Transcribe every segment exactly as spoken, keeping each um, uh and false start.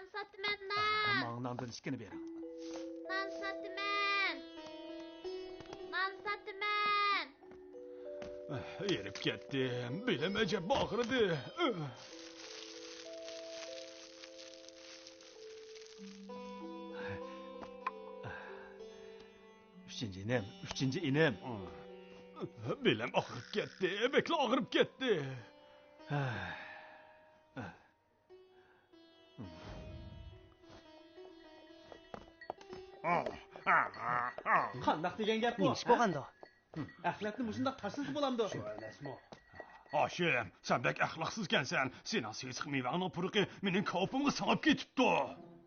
نان ساتىمەن، نان. ماڭا ناندىن ئىككىنى بېرىڭ. نان ساتىمەن. نان ساتىمەن. ئېرىپ كەتتىم. بېلىم ئەجەب ئاغرىدى. ئۈچىنچى ئىنىم، ئۈچىنچى ئىنىم. بېلىم ئاغرىپ كەتتى، بەكلا ئاغرىپ كەتتى. قانداق دېگەن گەپ بۇ؟ نېمە ئىش بولغاندۇ؟ ئەخلەتنى مۇشۇنداق تاشلىسا بولامدۇ؟ شۇ ئەمەسمۇ؟ ھاشىم، سەن بەك ئەخلاقسىزكەنسەن. سېنىڭ سېسىق مېۋەڭنىڭ پۇرىقى مېنىڭ كاۋىپىمغا سىڭىپ كېتىپتۇ.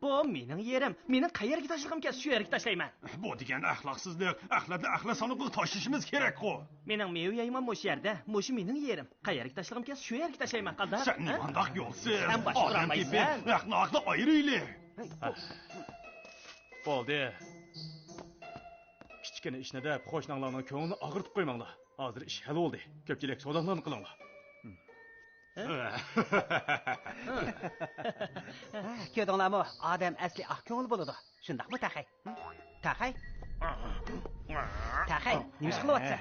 بۇ مېنىڭ يېرىم. مېنىڭ قەيەرگە تاشلىغۇم كەلسە، شۇ يەرگە تاشلايمەن. بۇ دېگەن ئەخلاقسىزلىق. ئەخلەتنى ئەخلەت ساندۇقىغا تاشلىشىمىز كېرەكقۇ. مېنىڭ مېۋە يايمام مۇشۇ يەردە. مۇشۇ مېنىڭ يېرىم. قەيەرگە تاشلىغۇم كەلسە، شۇ يەرگە تاشلايمەن، قالدى. سەن ھە؟ نېمانداق يولسىز؟ سەن باشقۇرالمايسەن. ئادەم تېپىپ، ھەقنى ھەقلەپ ئايرىيلى. ھەي، بولدى. كىچىككىنە ئىشنى دەپ، قوشناڭلارنىڭ كۆڭلىنى ئاغرىتىپ قويماڭلار. ھازىر ئىش ھەل بولدى. كۆپچىلىك سوداڭلارنى قىلىڭلار. ھە، كۆردۈڭلارمۇ؟ ئادەم ئەسلى ئاق كۆڭۈل بولىدۇ. شۇنداقمۇ، تاخەي؟ ھە؟ تاخەي؟ تاخەي، نېمە ئىش قىلىۋاتىسەن؟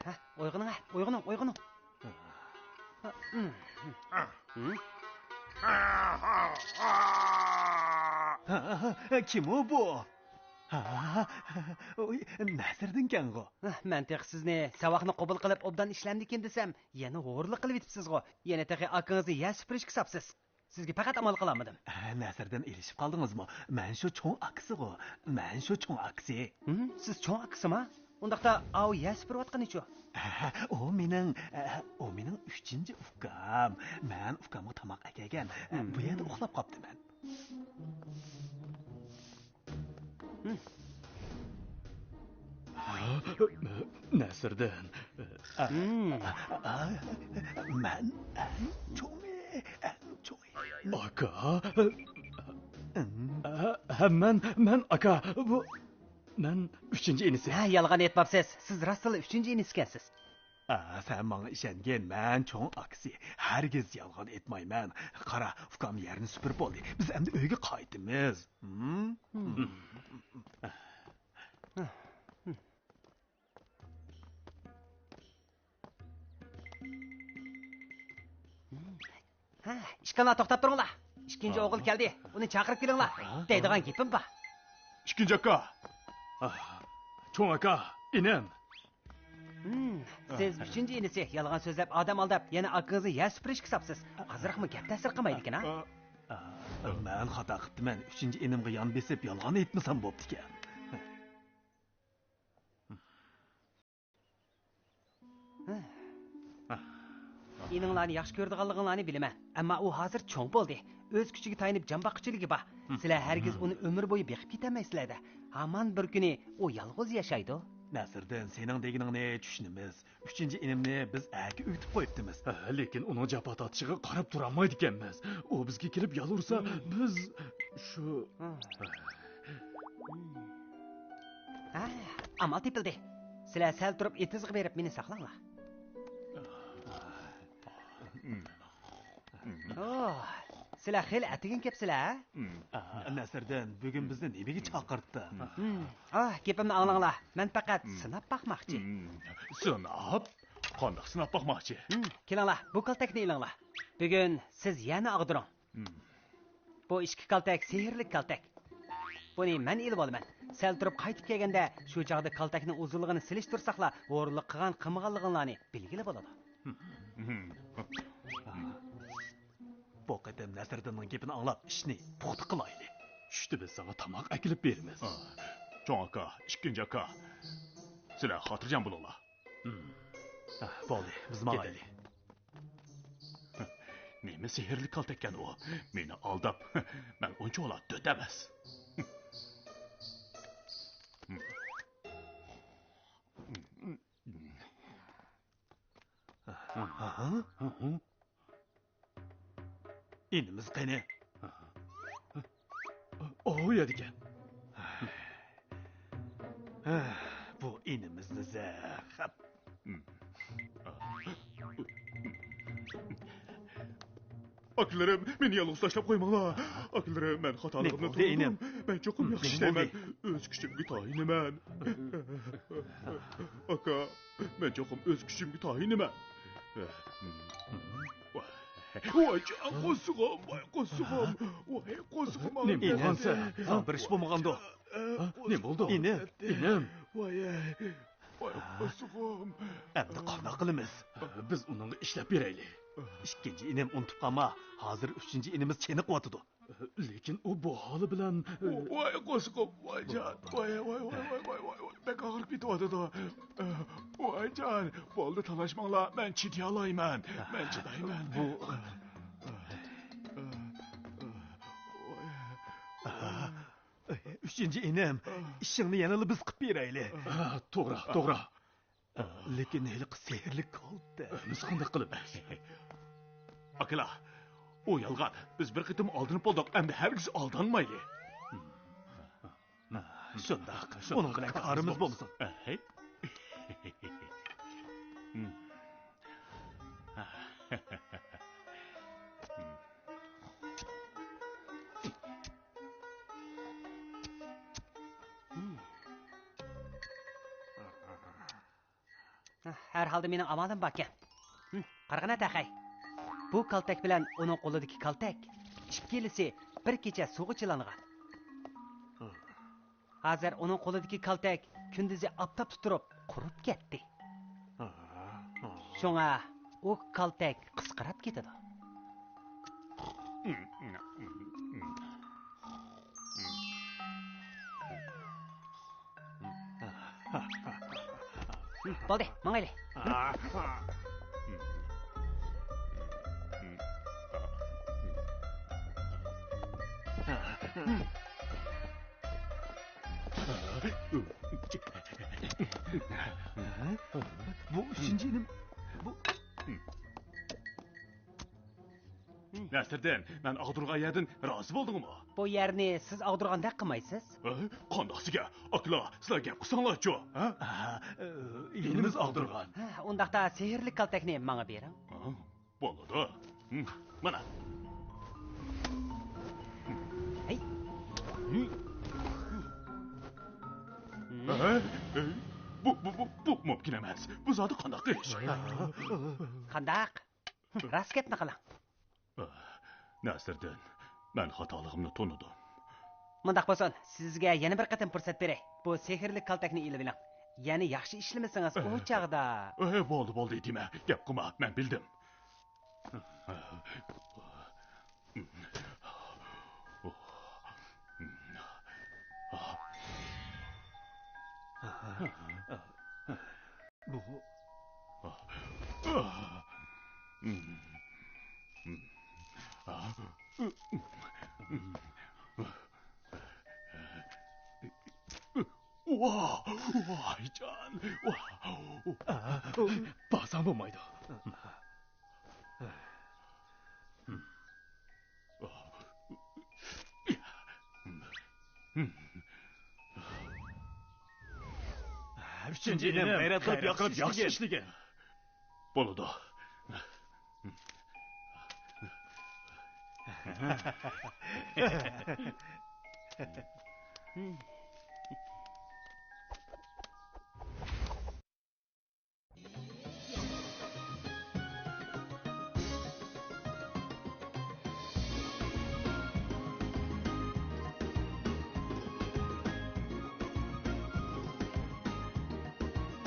ھە، ئويغىنىڭ، ھە، ئويغىنىڭ، ئويغىنىڭ. ھە، ھە، كىم ئۇ بۇ؟ ھا، ئۇي، نەسىردىنكەنغۇ؟ مەن تېخى سىزنى ساۋاقنى قوبۇل قىلىپ ئوبدان ئىشلەمدىكىن دېسەم، يەنە ھورلۇق قىلىۋېتىپسىزغۇ؟ يەنە تېخى ئاكىڭىزنى يەر سۈپۈرۈشكە ساپسىز. سىزگە پەقەت ئامال قىلالمىدىم. ھە، نەسىردىن ئېلىشىپ قالدىڭىزمۇ؟ مەن شۇ چوڭ ئاكىسىغۇ. مەن شۇ چوڭ ئاكىسى. ھىم، سىز چوڭ ئاكىسىما؟ ئۇنداقتا ئاۋۇ يەر سۈپۈرۈۋاتقىنىچۇ؟ ھە، ئۇ مېنىڭ، ئۇ مېنىڭ ئۈچىنچى ئۇكام. مەن ئۇكامغا تاماق ئەكەلگەن. بۇ يەردە ئۇخلاپ قاپتىمەن. نەسىردىن. مەن ئەڭ چوڭى، ئەڭ چوڭى. ئاكا. ھە، مەن، مەن ئاكا. بۇ مەن ئۈچىنچى ئىنىسى. ھە، يالغان ئېيتماپسىز. سىز راستلا ئۈچىنچى ئىنىسىكەنسىز. ئا، سەن ماڭا ئىشەنگىن، مەن چوڭ ئاكىسى. ھەرگىز يالغان ئېيتمايمەن. قارا، ئۇكام يەرنى سۈپۈرۈپ بولدى. بىز ئەمدى ئۆيگە قايتىمىز. ھىم؟ ھە، ئىككىڭلار توختاپ تۇرۇڭلار. ئىككىنچى ئوغۇل كەلدى. ئۇنى چاقىرىپ كېلىڭلار. دەيدىغان گېپىم بار. ئىككىنچى ئاكا. چوڭ ئاكا، ئىنىم. ھىم، سىز ئۈچىنچى ئىنىسى. يالغان سۆزلەپ، ئادەم ئالداپ، يەنە ئاكىڭىزنى يەر سۈپۈرۈشكە ساپسىز. ئازراقمۇ گەپ تەسىر قىلمايدىكىن، ھە؟ مەن خاتا قىپتىمەن. ئۈچىنچى ئىنىمغا يان بېسىپ، يالغان ئېيتمىسام بوپتىكەن. ئىنىڭلارنى ياخشى كۆرىدىغانلىقىڭلارنى بىلىمەن، ئەمما ئۇ ھازىر چوڭ بولدى. ئۆز كۈچىگە تايىنىپ جان باققۇچىلىكى بار. سىلەر ھەرگىز ئۇنى ئۆمۈر بويى بېقىپ كېتەلمەيسىلەر-دە. ھامان بىر كۈنى ئۇ يالغۇز ياشايدۇ. نەسىردىن، سېنىڭ دېگىنىڭنى چۈشىنىمىز. ئۈچىنچى ئىنىمنى بىز ئەركە ئۆگىتىپ قويۇپتىمىز. ھە، لېكىن ئۇنىڭ جاپا تارتىشىغا قاراپ تۇرالمايدىكەنمىز. ئۇ بىزگە كېلىپ يالۋۇرسا، بىز شۇ ھە، ئامال تېپىلدى. سىلەر سەل تۇرۇپ ئېتىزغا بېرىپ مېنى ساقلاڭلار. ئوھ، سىلەر خېلى ئەتىگىن كەپسىلەر، ھە؟ نەسىردىن، بۈگۈن بىزنى نېمىگە چاقىرتتىڭ؟ ئاھ، گېپىمنى ئاڭلاڭلار. مەن پەقەت سىناپ باقماقچى. سىناپ؟ قانداق سىناپ باقماقچى؟ كېلىڭلار، بۇ كالتەكنى ئېلىڭلار. بۈگۈن سىز يەنى ئاغدۇرۇڭ. بۇ ئىككى كالتەك سېھىرلىك كالتەك. بۇنى مەن ئېلىۋالىمەن. سەل تۇرۇپ قايتىپ كەلگەندە، شۇ چاغدا كالتەكنىڭ ئۇزۇنلۇقىنى سېلىشتۇرساقلا، ھورۇنلۇق قىلغان قىلمىغانلىقىڭلارنى بىلگىلى بولىدۇ. بۇ قېتىم نەسىردىننىڭ گېپىنى ئاڭلاپ، ئىشنى پۇختا قىلايلى. چۈشتە بىز ساڭا تاماق ئەكېلىپ بېرىمىز. چوڭ ئاكا، ئىككىنچى ئاكا، سىلەر خاتىرجەم بولۇڭلار. بولدى، بىز ماڭايلى. نېمە سېھىرلىك كالتەككەن ئۇ؟ مېنى ئالداپ، مەن ئۇنچىۋالا دۆت ئەمەس. ئىنىمىز قېنى؟ ئۇ يەردىكەن. بۇ ئىنىمىزنى زەخەپ. ئاكىلىرىم، مېنى يالغۇز تاشلاپ قويماڭلار. ئاكىلىرىم، مەن خاتالىقىمنى تونۇدۇم. مەن چوقۇم ياخشى ئىشلەيمەن. ئۆز كۈچۈمگە تايىنىمەن. ئاكا، مەن چوقۇم ئۆز كۈچۈمگە تايىنىمەن. ۋاي جان، قورسىقىم، ۋاي قورسىقىم، ۋاي قورسىقىم ئاغرىپ كەتتى. ساڭا بىر ئىش بولمىغاندۇ؟ نېمە بولدى؟ ئىنىم، ئىنىم. ۋاي، ۋاي قورسىقىم. ئەمدى قانداق قىلىمىز؟ بىز ئۇنىڭغا ئىشلەپ بېرەيلى. ئىككىنچى ئىنىم ئۇنتۇپ قالما، ھازىر ئۈچىنچى ئىنىمىز چېنىقىۋاتىدۇ. لېكىن ئۇ بۇ ھالى بىلەن، ۋاي قورسىقىم، ۋاي جان، ۋاي، ۋاي، ۋاي، بەك ئاغرىپ كېتىۋاتىدۇ. ۋاي جان، بولدى، تالاشماڭلار، مەن چىدىيالايمەن، مەن چىدايمەن. بۇ ئۈچىنچى ئىنىم، ئىشىڭنى يەنىلا بىز قىلىپ بېرەيلى. توغرا، توغرا. لېكىن ھېلىقى سېھىرلىك كالتەك. ئەمىسە قانداق قىلىمىز؟ ئاكىلار، ئۇ يالغان. بىز بىر قېتىم ئالدىنىپ بولدۇق، ئەمدى ھەرگىز ئالدانمايلى. شۇنداق، شۇنداق. ئۇنىڭ بىلەن كارىمىز بولمىسۇن. ئەھەي. ھەر ھالدا مېنىڭ ئامالىم باركەن. قارىغىنا تېخەي. بۇ كالتەك بىلەن ئۇنىڭ قولىدىكى كالتەك، ئىككىلىسى بىر كېچە سۇغا چىلانغان. ھازىر ئۇنىڭ قولىدىكى كالتەك كۈندۈزى ئاپتاپتا تۇرۇپ قۇرۇپ كەتتى. شۇڭا ئۇ كالتەك قىسقىراپ كېتىدۇ. بولدى، ماڭايلى. بۇ ئۈچىنچى ئىنىم. بۇ نەسىردىن، مەن ئاغدۇرغان يەردىن رازى بولدۇڭمۇ؟ بۇ يەرنى سىز ئاغدۇرغاندەك قىلمايسىز. ھە؟ قانداق سىزگە؟ ئاكىلا، سىلەر گەپ قىلساڭلارچۇ، ھە؟ ئىنىمىز ئاغدۇرغان. ھە، ئۇنداقتا سېھىرلىك كالتەكنى ماڭا بېرىڭ. ھە؟ بولىدۇ. ھم، مانا. ھەي. ھە؟ بۇ، بۇ، بۇ، بۇ مۇمكىن ئەمەس. بۇ زادى قانداق ئىش؟ قانداق؟ راست گەپنى قىلىڭ. نەسىردىن، مەن خاتالىقىمنى تونۇدۇم. مۇنداق بولسۇن، سىزگە يەنە بىر قېتىم پۇرسەت بېرەي. بۇ سېھىرلىك كالتەكنى ئېلىۋېلىڭ. يەنە ياخشى ئىشلىمىسىڭىز، ئۇ چاغدا. ئە، بولدى، بولدى، دېمە، گەپ قىلما، مەن بىلدىم. بۇ. ۋاھ، ۋاھ جان، ۋاھ. بارساڭ بولمايدۇ. ئۈچىنچى ئىنىم غەيرەت قىلىپ ياخشى ئىشلىگەن. بولىدۇ.